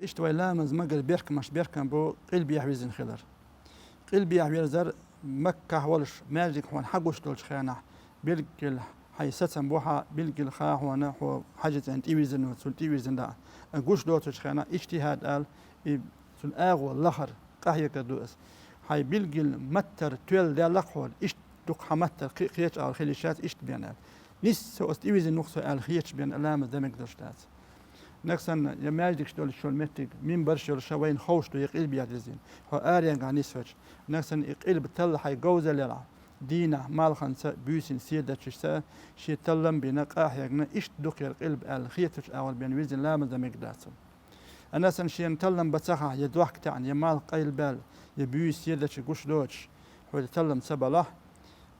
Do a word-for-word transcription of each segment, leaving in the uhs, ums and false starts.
Иштта вай ламаз магар беркамаш беркам бу къилбехьа вирзина хилар. Къилбехьа вирзар Маккахь волуш маьждиг хьуна хьагуш долчу хенахь, билггал хьайн сацам бу хьан, билггал ха хьуна хьо хьаьжцӀенна тӀевирзина ву, цунна тӀевирзина даӀа. Гуш доцучу хенахь иштта хӀад аьлла, и цуьнан агӀо лахара къахьегар ду аса. Хьайн билггал маттара тоьлла даьлла-кх хьуна, иштта дукха хьан маттара кхин а кхечу агӀор хила йиш яц, иштта бен аьлла. Нисса со аса тӀевирзина ву-кх со аьлла хеташ бен ламаз дан мегаш долуш дац. Нагахь санна, я маьждигаш долуш йолу меттиг, минбарш йолуш ша вайна ховш ду, я къилбехьа дирзина. Хьо аренга нисвечу. Нагахь санна, и къилба талла хьайн говзаллехь, дийнахь малханца, буьйсанна седарчашца, шен таллам бина, къахьегна, иштта ду-кх хӀара къилба аьлла хетачу агӀор бен вирзина ламаз дан мегаш дац цунна. Нагахь санна, шена таллам бан ца хахь, я дохка таьӀна, я малх къайлабаьлла, я буьйса седарча гуш доцуш, хьуьра таллам ца балахь,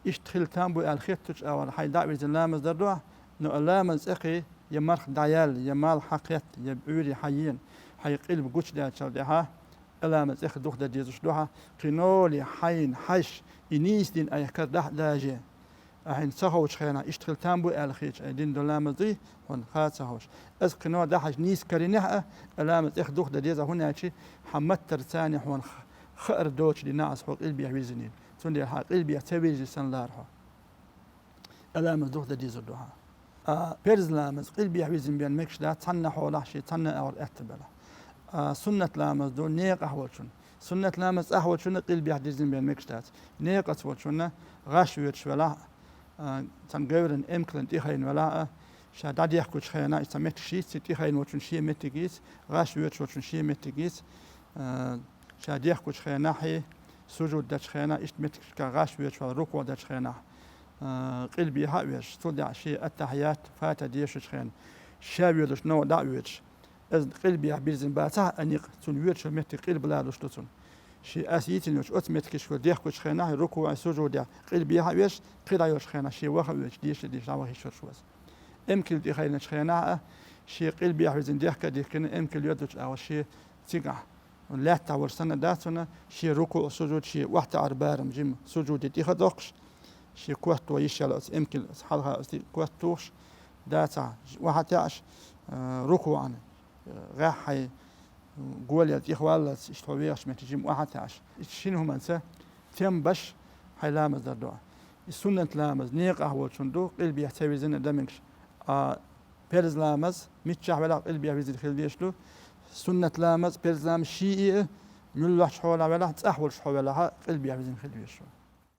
иштта хила там бу аьлла хеттачу агӀор хьайн дӀа а вирзина ламаз дар ду ахь, но а ламаз цӀе кхин, я марха дӀаяьлла, я малх хьакхетта, я Ӏуьйре хьаена, хьайн къилба гучудаьллачул тӀаьхьа, а ламаз цӀе кхин духадан дезаш ду хьан, кхин олий хьайна хьаьжча, и нийса дин айхкар дахь а дажий. Ахьа хьайна ца ховчу хенахь иштта хила там бу аьлла хеташ, ай дина долу ламаз дуй, хьуна ха ца ховш. Аса кхин дахьаш нийса карийнехь а, а ламаз тӀех духадан деза, хӀунда аьлча хьан маттара царна хьуна х-, хаар доцуш дина аса хьо къилбехьа вирзинийла. Цундела хьан къилбехьа ца вирзи санна лара хьо. А ламаз духадан дезар ду хьан. А, перз ламаз къилбехьа вирзина бен мегаш дац, цхьанна хьолахь шен цхьанна агӀор аьтту белахь. А, суннат ламаз ду некъахь волчунна. Суннат ламаз цӀахь волчунна къилбехьа дирзина бен мегаш дац. Некъаца волчунна гӀаш воьдуш велахь а, а, цхьана говран эмкалан тӀехайна велахь а, ша дӀадехкучу хенахь, и цхьа меттигаш йийца, тӀехайна волчунна шен меттиг йийца, гӀаш воьдуш волчунна шен меттиг йийца, а, ша дехкучу хенахь, сужуд дечу хенахь, иштта меттигашкахь гӀаш воьдуш вала, рукуӀ дечу хенахь, а, къилбехьа а веш, цул тӀаьхьа шен аттахьят, фатихьа дешачу хенахь, ша воьдуш новкъа дӀа а воьдуш, иза къилбехьа бирзина бацахь а, а некъ, цунна воьдуш йолу меттиг къилба лоруш ду цунна. Шен аса йийцина йолчу оцу меттигашкахь дехкучу хенахь, рукуӀехь, сужудехь къилбехьа а веш, кхидӀа йолчу хенахь шен ваха а воьдуш, дешаш дешаш дӀавахийтуш верг ву иза. Эмкал тӀехайначу хенахь а, шен къилбехьа вирзина дехка а дихкина, эмкал йоьдучу агӀор шен цигахь, лаьттахь волуш санна дац хьуна, шен рукуӀ, сужуд, шен охьатаӀар барам жима сужуде тӀех а доккхуш, шен котто йиш йолу оцу эмкал, оцу хьалха оцу тӀе котто тухуш, дацахь, охьатаьӀаш, а, рукуӀана, а, гӀеххьа, голел тӀехваллалц, иштта хьо вехачу метте жима охьатаьӀаш. Иштта шина хӀуманца тем беш хьайн ламаз дар ду ахь. И суннат ламаз некъахь волчун ду, къилбехьа ца вирзина а дан мегаш. А, перз ламаз, миччахь велахь къилбехьа вирзина хила дезаш ду. Суннат ламаз, перз ламаз шиъ а, муьлххачу хьолахь велахь, цӀахь волуш хьо велахь а, къилбехьа вирзина хила везаш ву.